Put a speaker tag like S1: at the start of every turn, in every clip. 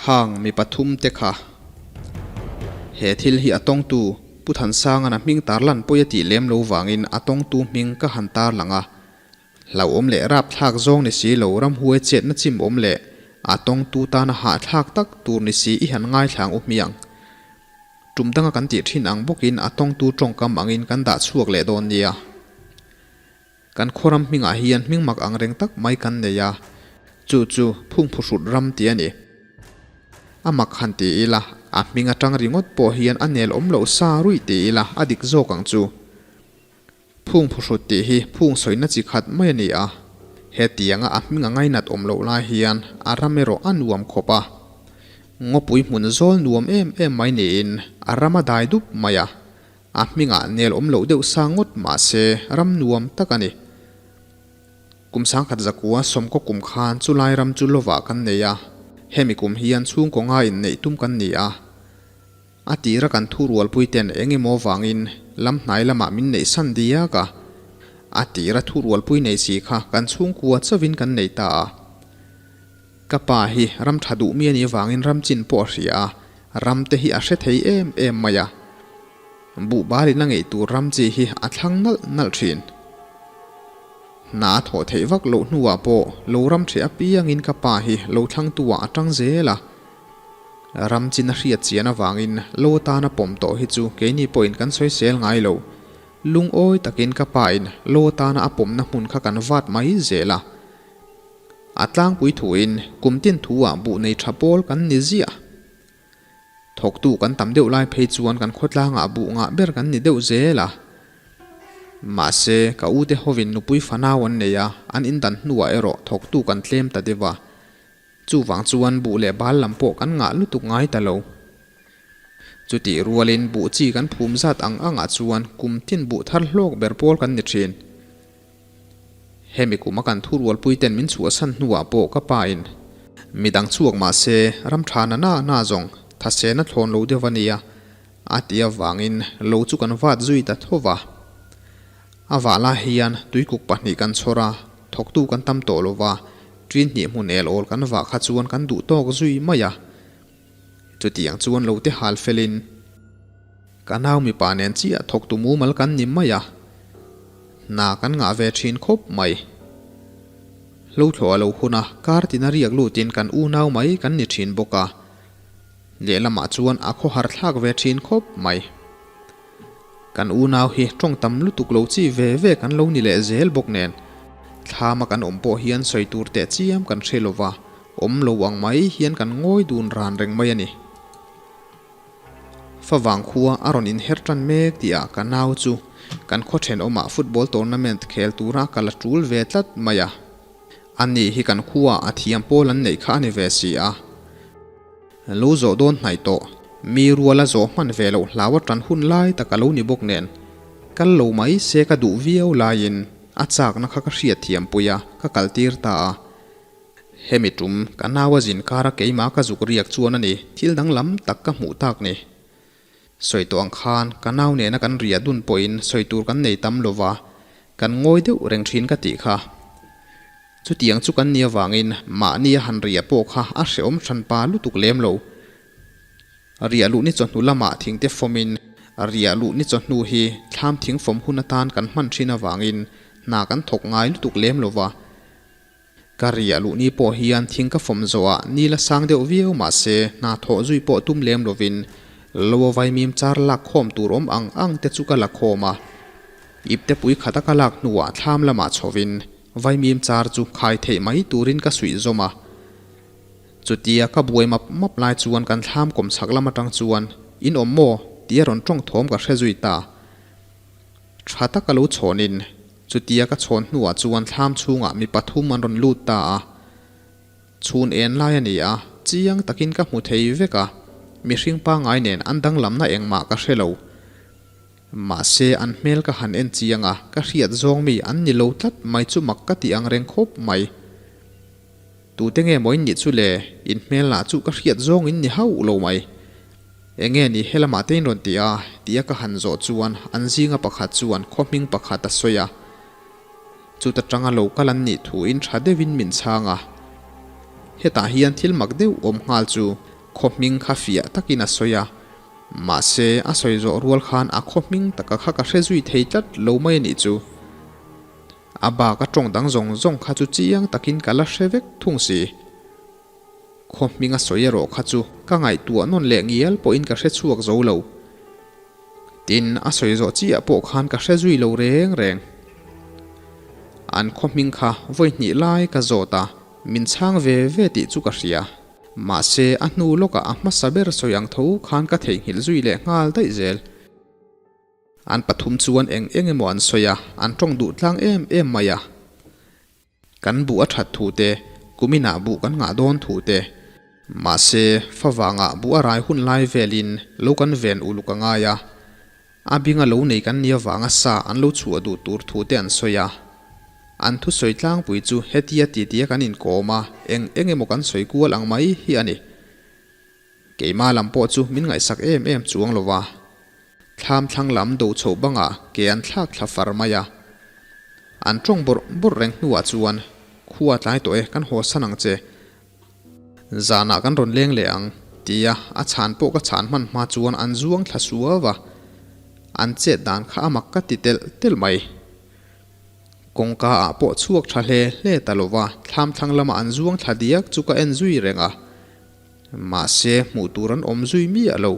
S1: Khang mi pathum te kha. He thil hi a tawngtu Pu Thansanga'n a hming tarlan pawi a tih lem lo vangin a tawngtu hming ka han tarlang a. Hlauhawm leh rapthlak zawng ni si lo ramhuai chetna chim awm leh a tawngtu tana hahthlak tak tur ni si i han ngaithlang u hmiang. Tum danga kan tih thin ang bawkin a tawngtu tawngkam angin kan dah chhuak leh dawn nia. Kan khawram hmingah hian hming mak ang reng tak mai kan nei a, chu chu phungphuhrut ram tih a ni. A mak han ti ila, a hming atang ringawt pawh hian a nel awm loh sa ruih ti ila a dik zawk ang chu. Phungphuhrut tih hi phung sawina chi khat mai a ni a, hetianga a hming a ngainat awm loh lai hian a ram erawh a nuam khawp a. Ngawpui hmun zawl nuam em em mai niin a ram a dai dup mai a, A hmingah nel awm loh deuh sa ngawt mah se ram nuam tak a ni. Kum sangkhat zakua sawmkaw kum khan chu lai ram chu lovah kan nei a, hemi kum hian chhungkaw nga inneih tum kan ni a. A tira kan thu rualpui ten eng emaw vangin lam hnai lamah min neih san diak a. A tira thu rualpui nei si kha kan chhungkua chauhin kan nei ta a. Ka pa hi ram tha duh mi a nih vangin ram chin pawh a hria a, ram te hi a hre thei em em mai a. Buhbal in a ngeih tur ram chi hi a thlang nalh nalh thin. Hna a thawh theih vak loh hnuah pawh lo ram hreh apiangin ka pa hi lo thlangtu ah a tang zel a. Ram chin a hriat chian avangin lo atana pawm tawh hi chu keini pawhin kan sawisel ngai lo. Lungawi takin ka pa in lo atana a pawmna hmun kha kan vat mai zel a. A tlangpui thuin kum tin thu ah buh nei tha pawl kan ni ziah. Thawktu kan tam deuh lai phei chuan kan khawtlangah buh ngah ber kan ni deuh zel a. Mahse, ka ute hovin nupui fanau an nei a, an indan hnuah erawh thawktu kan tlem ta deuh a. Chuvang chuan buh leh bal lam pawh kan ngah lutuk ngai ta lo. Chutih rualin buh chi kan phum zat ang angah chuan kum tin buh thar hlawk ber pawl kan ni thin. Hemi kuma kan thurualpui ten min chhuahsan hnuah pawh ka pa in midang chhuak mah se ram tha na na na zawng thasena thlawn lo deuh a nia a ti avangin lo chu kan vat zui ta tho va. A vah lai hian tuikuk pahnih kan chhawr a, thawktu kan tam tawh lo va, ṭin hnih hmun el awl kan vah kha chuan kan duh tawk zui mai a. Chutiang chuan lo te hal felin. Ka nau mipa nen chiah thawktu mumal kan ni mai a, hna kan ngah ve thin khawp mai. Hlo thlawh a lo hun a, kar tina riak lutin kan unau mai kan ni thin bawk a, lehlamah chuan a khawhar thlak ve thin khawp mai. Kan unau hi tawng tam lutuk lo chi ve ve kan lo ni leh zel bawk nen, thlama kan awm pawh hian sawi tur teh chiam kan hre lova, awm lo ang mai hian kan ngawi dun ran reng mai a ni. Favang khua a rawn inher tan mek tih ah ka nau chu kan khaw thenawmah football tournament khel tura ka la tul ve tlat mai a. Ani hi kan khuaah a thiam pawl an neih kha a ni ve si a. Lo zawh dawn hnaih tawh, mi ruala zawh hman ve loh hlau a tan hun lai tak a lo ni bawk nen, kal lo mai se ka duh viau laiin a chakna kha ka hriatthiam pui a, ka kaltir ta a. Hemi tum, ka nau a zin kar a keimah ka zuk riak chuan a ni, thil danglam tak ka hmuh tak ni. Sawi tawh ang khan, ka nau nena kan riah dun pawhin sawi tur kan nei tam lo va, kan ngawi deuh reng thin ka tih kha. Chutiang chu kan ni avangin mahni a han riah pawh kha a hrehawm hranpa lutuk lem lo. Riah luh ni chawhnu lamah thingte fawmin, riah luh ni chawhnu hi thlam thing fawm hun atan kan hman thin avangin hna kan thawk ngai lutuk lem lo va. Ka riah luh ni pawh hian thing ka fawm zawhah ni la sang deuh viau mah se hna thawh zui pawh tum lem lovin lo a vaimim char lak khawm tur awm ang ang te chu ka la khawm a. Ipte pui khata ka lak hnuah thlam lamah chhovin vaimim char chu khai theih mai turin ka suih zawm a. Chutia ka buai map map lai chuan kan thlam kawm chhak lam atang chuan, In awm maw? tia rawn tawng thawm ka hre zui ta. Tha taka lo chhawnin, chutia ka chhawn hnuah chuan thlam chhungah mi pathum an rawn lut ta a. Chhun en lai a ni a, chiang takin ka hmu thei vek a, mihring pangngai nen an danglamna engmah ka hre lo. Mahse, an hmel ka han en chiang a, ka hriat zawng mi an ni lo tlat mai chu mak ka ti ang reng khawp mai. Tute nge maw in nih chu le? In hmel lah chu ka hriat zawng in ni hauh lo mai. Enge ni helamah te in rawn ti a? Tia ka han zawh chuan an zinga pakhat chuan khaw hming pakhat a sawi a. Chuta tanga lo kal an nih thu in tha deuhin min chhang a. Hetah hian thil mak deuh awm nghal chu. Khaw hming kha fiah takin a sawi a, mahse a sawi zawh rual khan a khaw hming taka kha ka hre zui thei tlat lo mai a nih chu. A bak a tawng dang zawng zawng kha chu chiang takin ka la hre vek thung si. Khaw hming a sawi erawh kha chu ka ngaihtuah nawn leh ngial pawhin ka hre chhuak zo lo. Tin, a sawi zawh chiah pawh khan ka hre zui lo reng reng. An khaw hming kha vawi hnih lai ka zawt a, min chhang ve ve tih chu ka hria. Mahse, a hnu lawkah a hmasa ber sawi ang tho khan ka theihnghilh zui leh nghal daih zel. An pathum chuan eng eng emaw an sawi a, an tawng duh tlang em em mai a. Kan buh a that thu te, kuminah buh kan ngah dawn thu te. Mahse, favangah buh a rai hun lai velin lo kan ven uluk a ngai a. A binga lo nei kan nia vanga sa an lo chhuah duh tur thu te an sawi a. An thusawi tlangpui chu hetia titia kan inkawm a, eng eng emaw kan sawi kual ang mai hi a ni. Keimah lam pawh chu min ngaihsak em em chuang lo va. Thlam thlang lam do chhoh bangah ke an thlak thla far mai a. An tawng bawrh bawrh reng hnuah chuan, Khua tlai tawh e, kan haw san ang che. Zanah kan rawn leng leh ang, tia a chhan pawh ka chhan hman hma chuan an zuang thla suau va. An chet dan kha a mak ka ti telh telh mai. Kawngka ah pawh chhuak tha hle hle ta lo va, thlam thlang lama an zuang thla diak chu ka en zui reng a. Mahse, hmuh tur an awm zui miah lo.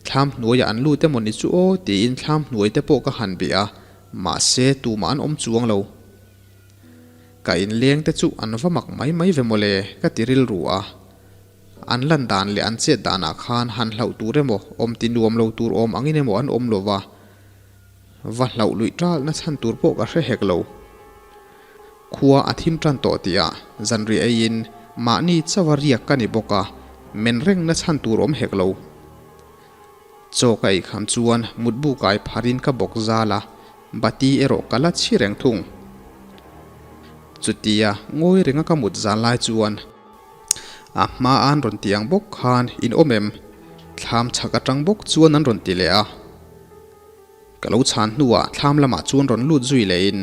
S1: Thlam hnuaiah an lut emaw ni chu aw tiin thlam hnuai te pawh ka han bih a, mahse tumah an awm chuang lo. Ka inleng te chu an va mak mai mai ve mawle ka ti rilru a. An lan dan leh an chet danah khan han hlauh tur emaw awm ti nuam lo tur awm angin emaw an awm lo va, va hlauh luih ṭalhna chhan tur pawh ka hre hek lo. Khua a thim tan tawh tihah zanriah eiin mahni chauha riak ka ni bawk a, men rengna chhan tur awm hek lo. Chaw ka ei kham chuan mutbu kai pharin ka bawk zal a, bati erawh ka la chhi reng thung. Chutia ngawi renga ka mut zal lai chuan a hma an rawn ti ang bawk khan in awm em? Thlam chhak atang bawk chuan an rawn ti leh a. Ka lo chhan hnuah thlam lamah chuan rawn lut zui lehin,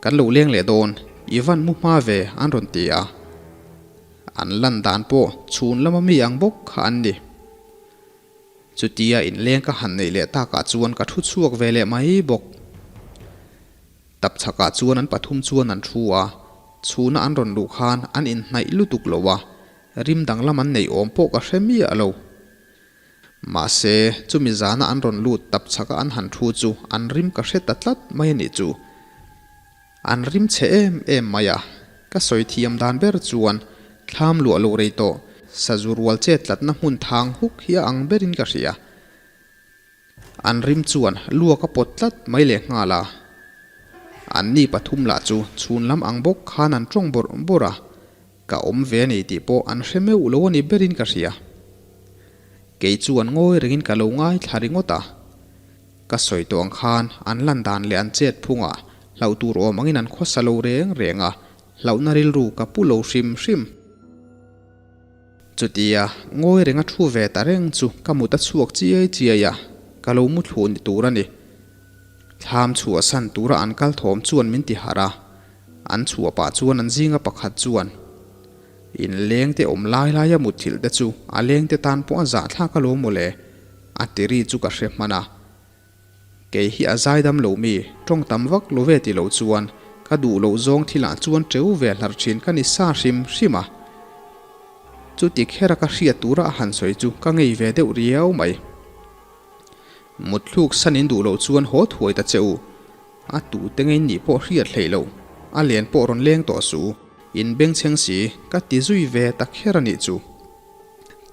S1: Kan lo leng leh dawn, i van mu hma ve an rawn ti a. An lan dan pawh chhun lama mi ang bawk kha an ni. Chutia inleng ka han neih leh takah chuan ka thu chhuak ve leh mai bawk. Tapchhakah chuan an pathum chuan an thu a, chhuna an rawn luh khan an inhnaih lutuk lo a, rim danglam an neih awm pawh ka hre miah lo. Mahse, chumi zana an rawn lut tap chhaka an han thu chu an rim ka hre ta tlat mai a nih chu. An rim chhe em em mai a, ka sawi thiam dan ber chuan thlam luah lo rei tawh sazu rual chet tlatna hmun thang huk hi a ang berin ka hria. An rim chuan luak a pawt tlat mai leh nghal a. Anni pathum lah chu chhun lam ang bawk khan an tawng bawrh bawrh a, Ka awm ve a ni tih pawh an hre meuh lo a ni berin ka hria. Kei chuan ngawi rengin ka lo ngaithla ringawt a. Ka sawi tawh ang khan an lan dan leh an chet phungah hlauh tur awm angin an khawsa lo reng reng a, hlauhna rilru ka pu lo hrim hrim. Chutia ngawi renga thu ve ta reng chu ka mut a chhuak chiai chiai a, ka lo mu thlu ni tur a ni. Thlam chhuahsan tura an kal thawm chuan min ti harh a. An chhuah pah chuan an zinga pakhat chuan, In lengte awm lai laia mutthilh te chu a lengte tan pawh a zahthlak alawm mawle, a ti ri chu ka hre hman a. Kei hi a zaidam lo mi, tawng tam vak lo ve ti lo chuan ka duh loh zawng thilah chuan teu ve hlar thin ka ni sa hrim hrim a. Chuti khera ka hriat tura a han sawi chu ka ngei ve deuh riau mai. Mutthluk san in duh loh chuan haw thuai ta che u. A tute ngei nih pawh hriat hleih loh, a len pawh rawn leng tawh suh, in bengchheng si, ka ti zui ve ta kher a nih chu.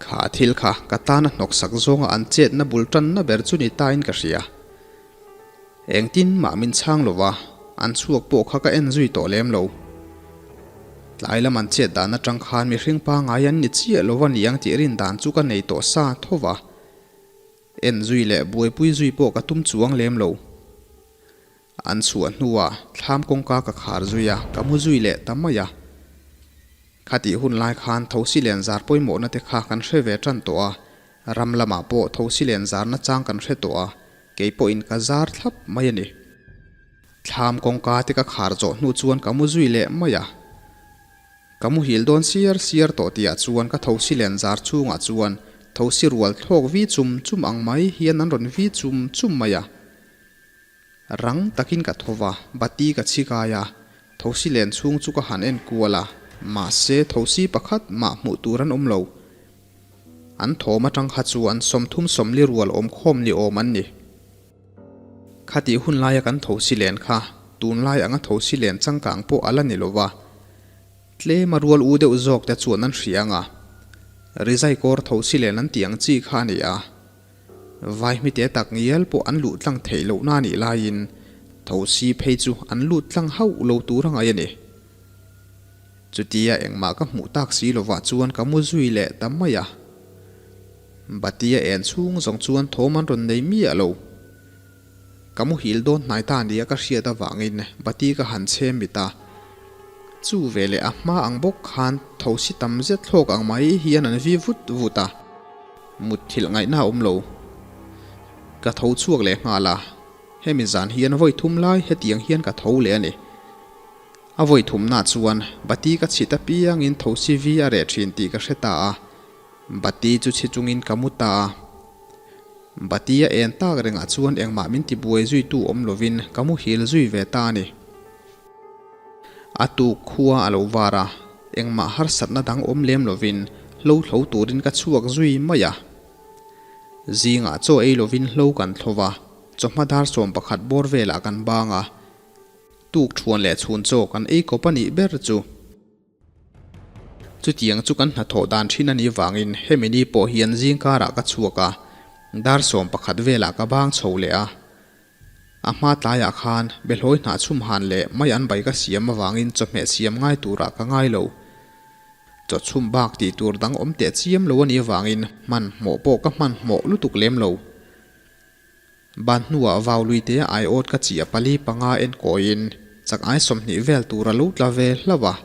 S1: Kha thil kha ka tana hnawksak zawnga an chetna bul tanna ber chu ni tain ka hria. Engtin mah min chhang lo va, an chhuak pawh kha ka en zui tawh lem lo. Tlai lam an chet dan atang khan mihring pangngai an ni chiah lo va niang tih rin dan chu ka nei tawh sa tho va. En zui leh buaipui zui pawh ka tum chuang lem lo. An chhuah hnuah thlam kawngka ka khar zui a, ka mu zui leh ta mai a. Khatih hun lai khan thosi len zar pawimawhna te kha kan hre ve tan tawh a, ram lamah pawh thosi len zarna chang kan hre tawh a, kei pawhin ka zar thlap mai a ni. Thlam kawngka te ka khar zawh hnu chuan ka mu zui leh mai a. Ka muhil dawn siar siar tawh tihah chuan ka thosi len zar chhungah chuan thosi rual thlawk vi chum chum ang mai hian an rawn vi chum chum mai a. Rang takin ka tho va, bati ka chhi kai a, thosi len chhung chu ka han en kual a, mahse thosi pakhat mah hmuh tur an awm lo. An thawm atang kha chuan 30 40 rual awm khawm ni awm an ni. Khatih hun laia kan thosi len kha tunlai anga thosi len changkang pawh a la ni lo va, tlema rual u deuh zawk te chuan an hria ang a, rizai kawr thosi len an tih ang chi kha a ni a. Vai hmite tak ngial pawh an luh tlang theih lohna a nih laiin thosi phei chu an lut tlang hauh lo tur a ngaih a ni. Chutia engmah ka hmuh tak si lovah chuan ka mu zui leh ta mai a. Batia en chhung zawng chuan thawm an rawn nei miah lo. Ka muhil dawn hnai ta nia ka hriat avangin Bati ka han chhe mit a. Chu veleh a hma ang bawk khan thosi tam zet thlawk ang mai hian an vi vut vut a. Mutthilh ngaihna a awm lo. Ka tho chhuak leh nghal a. Hemi zan hian vawi thum lai hetiang hian ka tho leh a ni. A vawi thumna chuan Bati ka chhit apiangin thosi vi a reh thin tih ka hre ta a. Bati chu chhi chungin ka mu ta a. Bati a en tak rengah chuan engmah min ti buai zuitu awm lovin ka muhil zui ve ta a ni. A tuk khua a lo var a, engmah harsatna dang awm lem lovin hlo thlo turin ka chhuak zui mai a. Zingah chaw ei lovin hlo kan thlo va, chawhma dar 11 bawr velah kan bang a. Tuk thuan leh chhun chaw kan ei kawp a nih ber chu. Chutiang chu kan hnathawh dan thin a nih vangin hemi ni pawh hian zing karah ka chhuak a, dar 11 velah ka bang chho leh a. A hma tlaiah khan behlawi hnah chhum han leh mai an bai ka siam avangin chawhmeh siam ngai turah ka ngai lo. Chaw chhum bak tih tur dang awm teh chiam lo a nih avangin hmanhmawh pawh ka hmanhmawh lutuk lem lo. Ban hnuah vau luite aiawt ka chiah pali panga en kawiin chak ai 20 vel tur a lo tla ve hlauh a.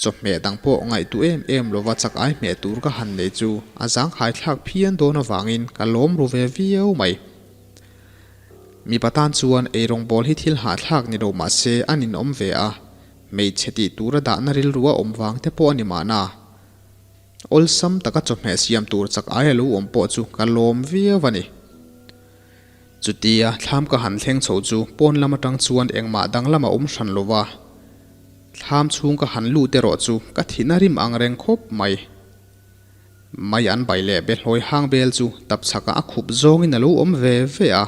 S1: Chawhmeh dang pawh ngaihtuh em em lova chak ai hmeh tur ka han nei chu a zangkhai thlak phian dawn avangin ka lawm ru ve viau mai. Mipa tan chuan eirawngbawl hi thil hahthlak ni lo mah se a ninawm ve a, hmeichhe tih tura dahna rilru a awm vang te pawh a ni mahna. Awlsam taka chawhmeh siam tur chak ai a lo awm pawh chu ka lawm viau a ni. Chutia thlam ka han thleng chho chu pawn lam atang chuan engmah danglam a awm hran lo va. Thlam chhung ka han lut erawh chu ka thin a rim ang reng khawp mai. Mai an bai leh behlawi hang bel chu tapchhakah a khup zawngin a lo awm ve ve a.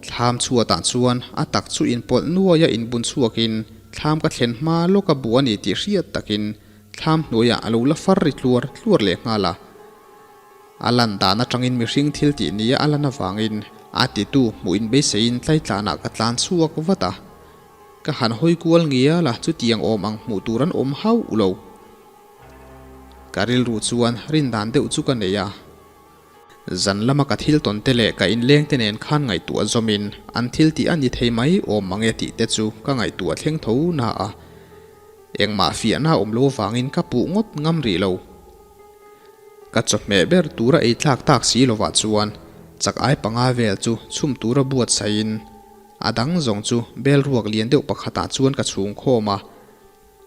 S1: Thlam chhuatah chuan a tak chu inpawlh nuaia inbun chhuakin thlam ka thlen hma lawka bu a ni tih hriat takin Thlam hnuaiah a lo la far ri tluar tluar leh nghal a. A lan dan atangin mihring thil tih nia a lan avangin a titu hmuh in beiseiin tlaitlanah ka tlan chhuak vat a. Ka han hawi kual ngial a, chutiang awm ang hmuh tur an awm hauh lo. Ka rilru chuan rin dan deuh chu ka nei a. Zan lama ka thil tawn te leh ka inleng te nen khan ngaihtuah zawmin an thil tih a ni thei mai awm mang e tih te chu ka ngaihtuah thleng tho na a. Engmah fiahna awm lo vangin ka puh ngawt ngam rih lo. Ka chawhmeh ber tura ei tlak tak si lovah chuan chak ai panga vel chu chhum tura buatsaihin a dang zawng chu bel ruak lian deuh pakhatah chuan ka chhung khawm a,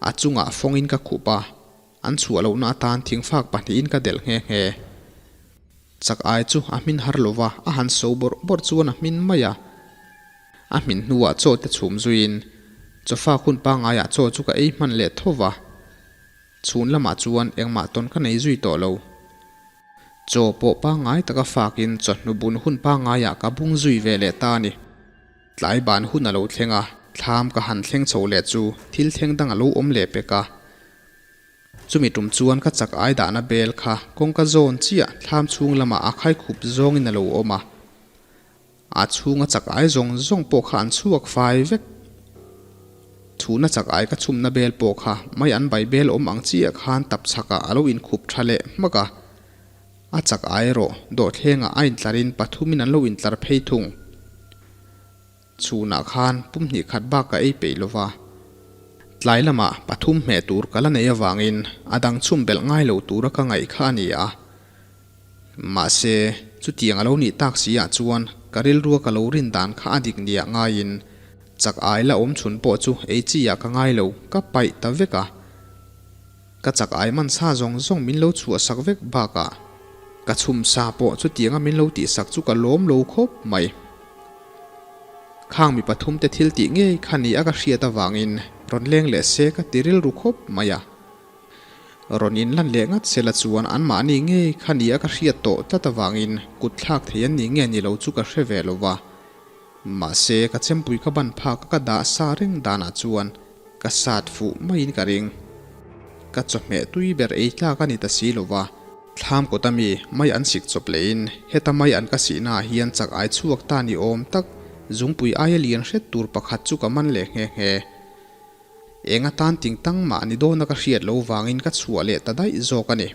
S1: a chungah fawngin ka khup a, an chhuah lohna atan thingfak pahnihin ka delh nghe nghe. Chak ai chu a hmin har lova, a han so bawrh bawrh chuan a hmin mai a. A hmin hnuah chaw te chhum zuiin chawfak hun pangaiah chaw chu ka ei hman leh tho va. Chhun lamah chuan engmah tawn ka nei zui tawh lo. Chaw pawh pangngai taka fakin chawhnu bun hun pangaiah ka bung zui ve leh ta a ni. Tlai ban hun a lo thleng a, thlam ka han thleng chho leh chu thil thleng dang a lo awm leh pek a. Chumi tum chuan ka chak ai dahna bel kha kawngka zawn chiah thlam chhung lamah a khaikhup zawngin a lo awm a. A chhunga chak ai zawng zawng pawh kha an chhuak fai vek. Chhuna chak ai ka chhumna bel pawh kha mai an bai bel awm ang chiah khan tap chhakah a lo inkhup tha leh hmak a. A chak ai erawh dawhthlengah a intlarin pathumin an lo intlar phei thung. Chhunah khan pum hnih khat bak ka ei peih lo va. Tlai lamah pathum hmeh tur ka la nei avangin a dang chhum belh ngai lo tura ka ngaih kha a ni a. Mahse, chutiang a lo nih tak si ah chuan ka rilrua ka lo rin dan kha a dik nia ngaiin chak ai la awm chhun pawh chu ei chi ah ka ngai lo, ka paih ta vek a. Ka chak ai man sa zawng zawng min lo chhuah sak vek bakah ka chhum sa pawh chutianga min lo tihsak chu ka lawm lo khawp mai. Khang mi pathumte thil tih ngei kha ni a ka hriat avangin rawn leng leh se ka ti rilru khawp mai a. Rawn inlan leh ngat sela chuan anmahni ngei kha ni a ka hriat tawh tlat avangin kut thlak thei an ni nge ni lo chu ka hre ve lo va. Mahse ka chempui ka ban phak a ka dah sa reng danah chuan ka sat fuh maiin ka ring. Ka chawhmeh tui ber ei tlak a ni ta si lo va. Thlam kawt ami mai an sik chawp lehin heta mai an ka sihnaah hian chak ai chhuak ta ni awm tak zungpui aia lian hret tur pakhat chu ka man leh nghe nghe. Eng atan ting tang mah ni dawna ka hriat lo vangin ka chhuah leh ta daih zawk a ni.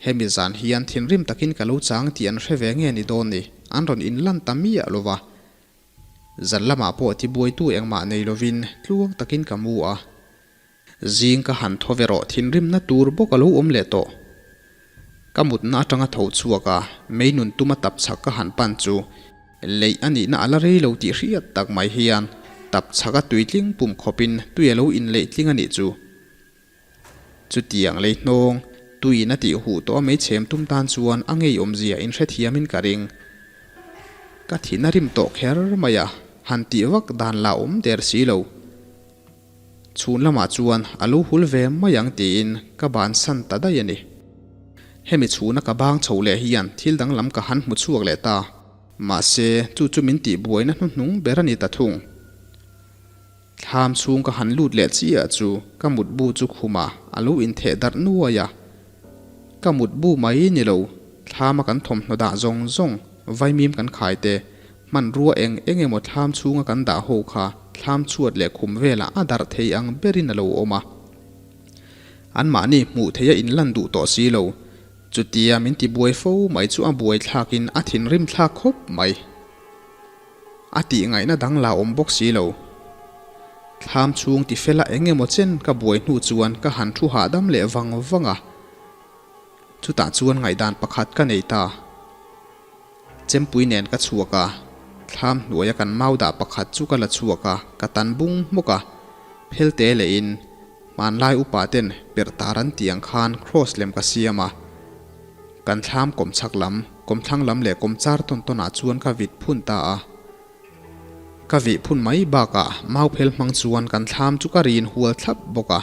S1: Hemi zan hian thinrim takin ka lo chang tih an hre ve nge ni dawn ni, an rawn inlan ta miah lo va. Zan lamah pawh tibuaitu engmah nei lovin tluang takin ka mu a. Zing ka han thaw ve rawh thinrimna tur bawk a lo awm leh tawh. Ka mutna atanga tho chhuak a, mei nun tuma tap chhak ka han pan chu leih a nihna a la rei lo tih hriat tak mai hian tap chhak a tuitling pum khawpin tui a lo inleih tling a nih chu. Chutiang lei hnawng, tuiin a tih huh tawh a mei chhem tum tan chuan a ngeiawmzia inhrethiamin ka ring. Ka thin a rim tawh kher mai a, han tih vak dan la awm der si lo. Chhun lamah chuan a lo hul ve mai ang tiin ka bansan ta daih a ni. Hemi chhuna ka bang chho leh hian thil danglam ka han hmu chhuak leh ta. Mahse, chu chu min tih buaina hnuhnung ber a ni ta thung. Thlam chhung ka han lut leh chiah chu ka mutbu chu khumah a lo intheh darh nuai a. Ka mutbu mai ni lo, thlama kan thawmhnaw dah zawng zawng, vaimim kan khai te, Hmanrua eng eng emaw thlam chhunga kan dah ho kha thlam chhuat leh khum velah a darh thei ang berin a lo awm a. Anmahni hmuh theia inlan duh tawh si lo. Chutia min ti buai fo mai chu a buai thlakin a thinrim thlak khawp mai. A tih ngaihna dang la awm bawk si lo. Thlam chhung ti fela eng emaw chen ka buai hnu chuan ka han thu hahdam leh vang vang a. Chutah chuan ngaihdan pakhat ka nei ta. Chempui nen ka chhuak a, thlam hnuaia kan mau dah pakhat chu ka la chhuak a, ka tan bung hmawk a. Phelte lehin hmanlai upa ten perh tar an tih ang khan cross lem ka siam a. Kan thlam kawmchhak lam, kawmthlang lam leh kawmchar tawn tawn ah chuan ka vit phun ta a. Ka vih phun mai bakah mau phel hmang chuan kan thlam chu ka rin hual thlap bawk a.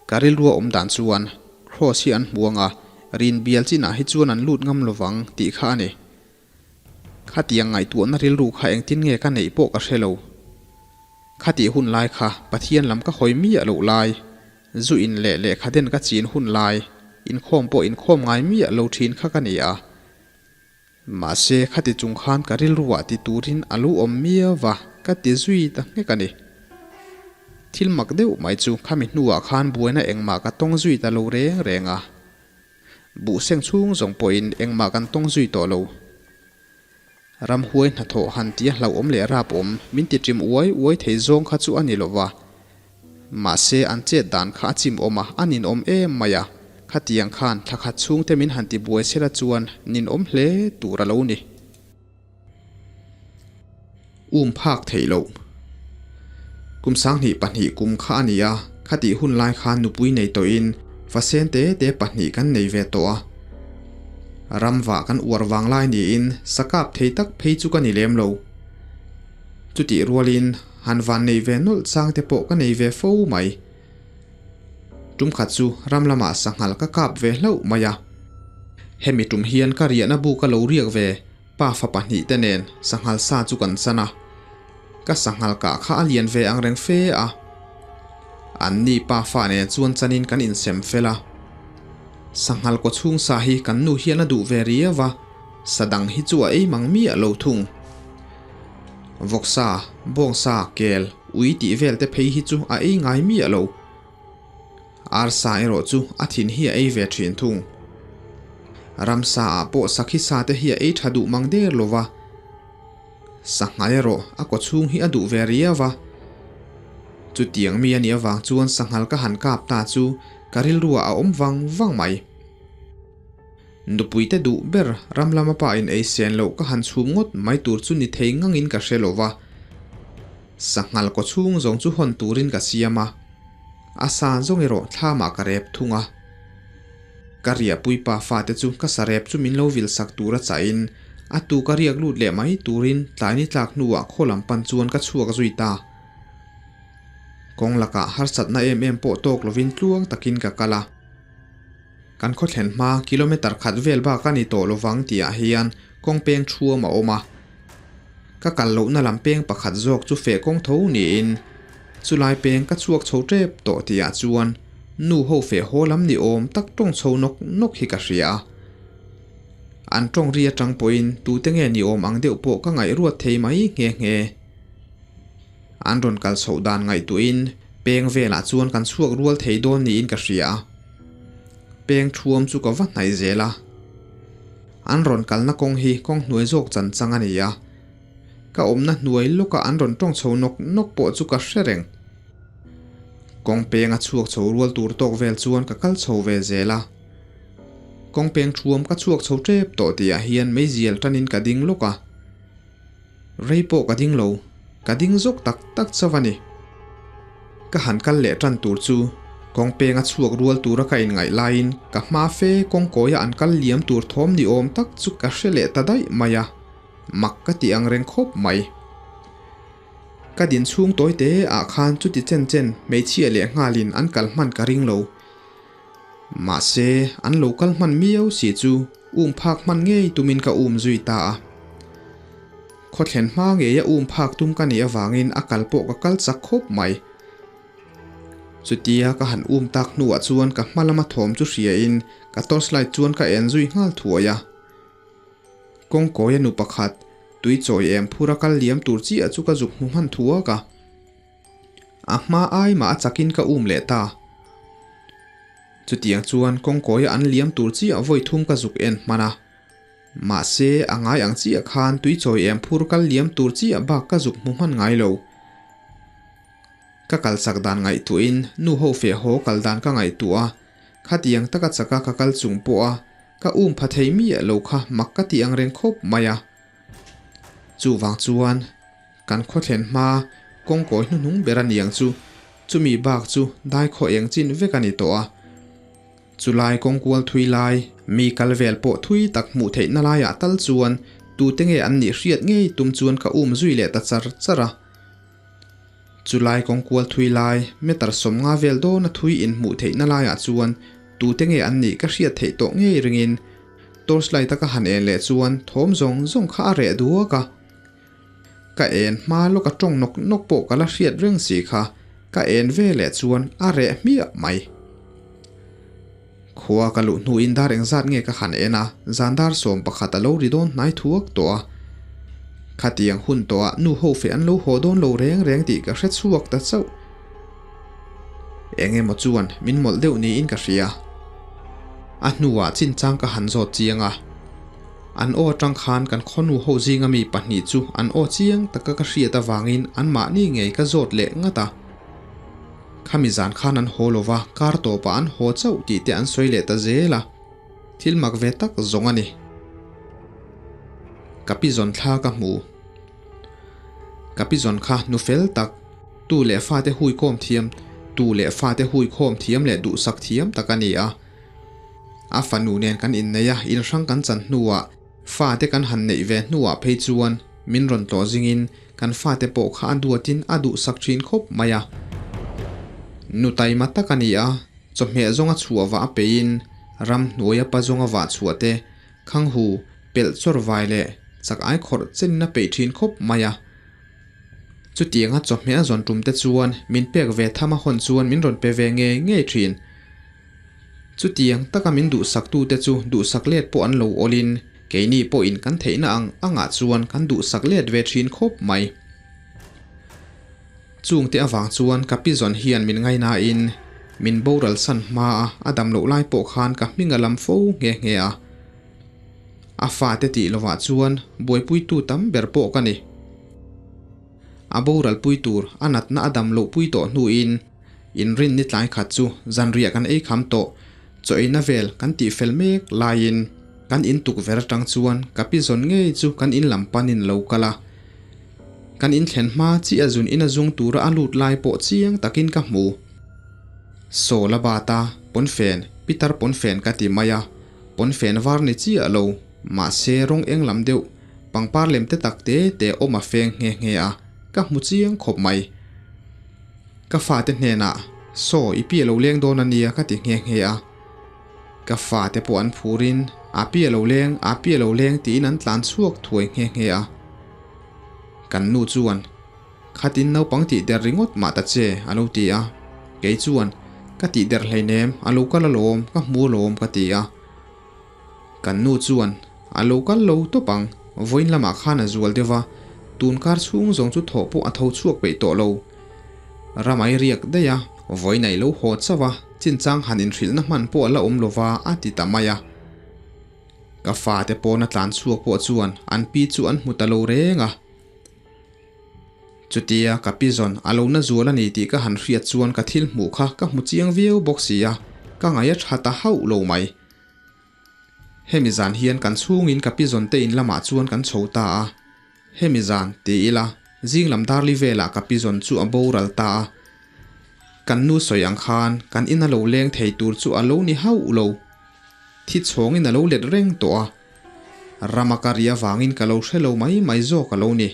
S1: Ka rilrua awm dan chuan Cross hi an hmu anga rin bial chinah hi chuan an lut ngam lovang tih kha a ni. Khatiang ngaihtuahna rilru kha engtin nge ka neih pawh ka hre lo. Khatih hun lai kha Pathian lam ka hawi miah loh lai, zu in leh lehkha den ka chin hun lai, inkhawm pawh inkhawm ngai miah lo thin kha ka ni a. Mahse, khati chung khan ka rilruah ti turin a lo awm miau va, ka ti zui ta nghek a ni. Thil mak deuh mai chu khami hnuah khan buaina engmah ka tawng zui ta lo reng reng a. Buhseng chhung zawng pawhin engmah kan tawng zui tawh lo. Ramhuai hnathawh han tia hlauhawm leh rapawm min ti ṭim uai uai thei zawng kha chu a ni lo va. Mahse, an chet dan kha a chim awm a, a ninawm em mai a. Khatiang khan thla khat chhungte min han ti buai sela chuan ninawm hle tur a lo ni. Um phak theih loh. Kum sanghnih pahnih kum kha a ni a, khatih hun lai khan nupui nei tawhin fasen te te pahnih kan nei ve tawh a. Ramvah kan uar vang lai niin sakap thei tak phei chu ka ni lem lo. Chutih rualin han van nei ve nawlh chang te pawh ka nei ve fo mai. Tum khat chu ram lamah sanghal ka kap ve hlauh mai a. Hemi tum hian ka riahna bu ka lo riak ve pafa pahnih te nen sanghal sa chu kan chan a. Ka sanghal kah kha a lian ve ang reng fe a. Anni pafa nen chuan chanin kan insem fel a. Sanghal kaw chhung sa hi kan nu hian a duh ve riau a, sa dang hi chu a ei mang miah lo thung. Vawksa, bawngsa, kel, ui tih vel te phei hi chu a ei ngai miah lo. Arsa erawh chu a thin hi a ei ve thin thung. Ramsa ah pawh sakhi sa te hi a ei tha duh mang der lo va. Sanghal erawh a kaw chhung hi a duh ve riau va. Chutiang mi a nih avang chuan sanghal ka han kap ta chu ka rilruah a awm vang vang mai. Nupuite duh ber ram lama pa in ei sen loh ka han chhum ngawt mai tur chu ni thei ngangin ka hre lo va. Sanghal kaw chhung zawng chu hawn turin ka siam a. A sa zawng erawh thlamah ka rep thung a. Ka riahpui pa fate chu ka sa rep chu min lo vil sak tura chahin a tu ka riak lut leh mai turin tlai ni tlak hnuah khaw lam pan chuan ka chhuak zui ta. Kawng lakah harsatna em em pawh tawk lovin tluang takin ka kal a. Kan khaw thlen hma kilometer khat vel bak a ni tawh lovang tihah hian kawng peng thuam a awm a. Ka kal lohna lam peng pakhat zawk chu feh kawng tho niin chulai peng ka chhuak chho tep tawh tihah chuan nu ho feh haw lam ni awm tak tawng chho nawk nawk hi ka hria a. An tawng ri atang pawhin tute nge ni awm ang deuh pawh ka ngaihruat thei mai nghe nghe. An rawn kal chhoh dan ngaihtuahin peng velah chuan kan chhuak rual thei dawn niin ka hria a. Peng thuam chu ka va hnaih zel a. An rawn kalna kawng hi kawng hnuai zawk chan chang a ni a. Ka awmna hnuai lawka an rawn tawng chho nawk nawk pawh chu ka hre reng. Kawng peng a chhuak chho rual tur tawk vel chuan ka kal chho ve zel a. Kawng peng thuam ka chhuak chho tep tawh tihah hian meizial tanin ka ding lawk a. Rei pawh ka ding lo, ka ding zawk tak tak chauh a ni. Ka han kal leh tan tur chu kawng penga chhuak rual tura ka inngaih laiin ka hma fe kawng kawia an kal liam tur thawm ni awm tak chu ka hre leh ta daih mai a, mak ka ti ang reng khawp mai. Ka din chhung tawi te ah khan chuti chen chen hmeichhia leh nghalin an kal hman ka ring lo. Mahse, an lo kal hman miau si chu um phak hman ngei tumin ka um zui ta a. Khawthlen hma ngeia um phak tum ka nih avangin a kal pawh ka kal chak khawp mai. Chutia ka han um tak hnuah chuan ka hma lama thawm chu hriain ka torchlight chuan ka en zui nghal thuai a. Kawngkawia nu pakhat, tui chawi em phura kal liam tur chiah chu ka zuk hmu hman thuak a. A hma ai mah a chakin ka um leh ta. Chutiang chuan kawngkawia an liam tur chiah vawi thum ka zuk en hman a. Mahse, a ngai ang chiah khan tui chawi em phur kal liam tur chiah bak ka zuk hmu hman ngai lo. Ka kal chak dan ngaihtuahin nu ho feh haw kal dan ka ngaihtuah a, khatiang taka chaka ka kal chung pawh a ka um pha thei miah lo kha mak ka ti ang reng khawp mai a. Chuvang chuan kan khawthlen hma kawngkawi hnuhnung ber a niang chu chumi bak chu dai khaw eng chin vek a ni tawh a. Chulai kawngkual thui lai, mi kal vel pawh thui tak hmuh theihna laiah tal chuan tute nge an nih hriat ngei tum chuan ka um zui leh ta char char a. Chulai kawngkual thui lai, meter 50 vel dawna thui inhmuh theihna laiah chuan tute nge an nih ka hriat theih tawh ngei ringin torchlight a ka han en leh chuan thawm zawng zawng kha a reh duak a. Ka en hma lawk a tawng nawk nawk pawh ka la hriat reng si kha, ka en ve leh chuan a reh hmiah mai. Khua ka luh hnuin dar engzat nge ka han en a, zan dar 11 a lo ri dawn hnai thuak tawh a. Khatiang hun tawhah nu ho feh an lo haw dawn lo reng reng tih ka hre chhuak ta chauh. Eng emaw chuan min mawlh deuh niin ka hria. A hnuah chinchang ka han zawt chiang a. An aw atang khan kan khawnu ho zinga mi pahnih chu an aw chiang taka ka hriat avangin anmahni ngei ka zawt leh ngat a. Khami zan khan an haw lova, kar tawpah an haw chauh tih te an sawi leh ta zel a. Thil mak ve tak zawng a ni. Ka pi zawn thla ka hmu. Ka pi zawn kha nu fel tak, tu leh fate hui khawm thiam, tu leh fate hui khawm thiam leh duhsak thiam tak a ni a. A fanu nen kan innei a, inhrang kan chan hnuah, fate kan han neih ve hnuah phei chuan min rawn tlawh zingin kan fate pawh kha a duatin a duhsak thin khawp mai a. Nu taima tak a ni a, chawhmeh zawnga chhuah vah a peiin ram hnuaia pa zawnga vah chhuah te, khanghu, pelh chawr vai leh chak ai khawrh chenin a peih thin khawp mai a. Chutianga chawhmeh a zawn tum te chuan min pek ve tham a hawn chuan min rawn pe ve ngei ngei thin. Chutiang taka min duhsaktute chu duhsak let pawh an lo awlin, keini pawhin kan theihna ang angah chuan kan duhsak let ve thin khawp mai. Chungte avang chuan ka pi zawn hian min ngainain min boral san hma a, a dam loh lai pawh khan ka hming a lam fo nghe nghe a. A fate tih lovah chuan buaipuitu tam ber pawh ka ni. A boral pui tur a natna a dam loh pui tawh hnuin inrin ni tlai khat chu zanriah kan ei kham tawh, chaw eina vel kan tih fel mek laiin kan in tukverh atang chuan ka pi zawn ngei chu kan in lam panin lo kal a. Kan in thlen hma chiah zun ina zung tura a lut lai pawh chiang takin ka hmu. Saw la bat a, pawnfen, pitar pawnfen ka ti mai a, pawnfen var ni chiah lo, mahse rawng eng lam deuh, pangpar lem te tak te te awm a feng nghe nghe a, ka hmu chiang khawp mai. Ka fate hnenah, Saw, i pi a lo leng dawn a nia ka ti nghe nghe a. Ka fate pawh an phurin, A pi a lo leng, a pi a lo leng tiin an tlan chhuak thuai nghe nghe a. Kan nu chuan, Khatin naupang tih der ringawt mah ta che, a lo ti a. Kei chuan, Ka tih der hleinem, a lo kal alawm, ka hmu alawm, ka ti a. Kan nu chuan, A lo kal lo tawp ang, vawiin lamah khan a zual deuh va, tun kar chhung zawng chu thawh pawh a tho chhuak peih tawh lo. Ramai riak daih a, vawiin a i lo haw chauh a, chinchang han inhrilhna hman pawh a la awm lo va, a ti ta mai a. Ka fate pawna tlan chhuak pawh chuan an pi chu an hmu ta lo reng a. Chutia ka pi zawn a lo na zual a ni tih ka han hriat chuan ka thil hmuh kha ka hmu chiang viau bawk si a, ka ngaih a tha ta hauh lo mai. Hemi zan hian kan chhungin ka pi zawn te in lamah chuan kan chho ta a. Hemi zan, ti ila, zing lam darli velah ka pi zawn chu a boral ta a. Kan nu sawi ang khan kan ina lo leng thei tur chu a lo ni hauh lo. Thi chhawngin a lo let reng tawh a. Rama ka ri avangin ka lo hre lo mai mai zawk a lo ni.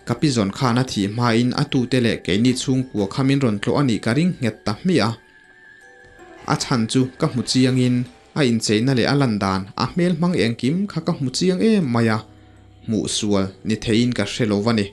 S1: Ka pi zawn khan a thih hmain a tute leh keini chhungkua kha min rawn tlawh a nih ka ring nghet ta hmiah a. A chhan chu ka hmu chiangin a incheina leh a lan dan a hmel hmang engkim kha ka hmu chiang em mai a, hmuh sual ni theiin ka hre lo va ni.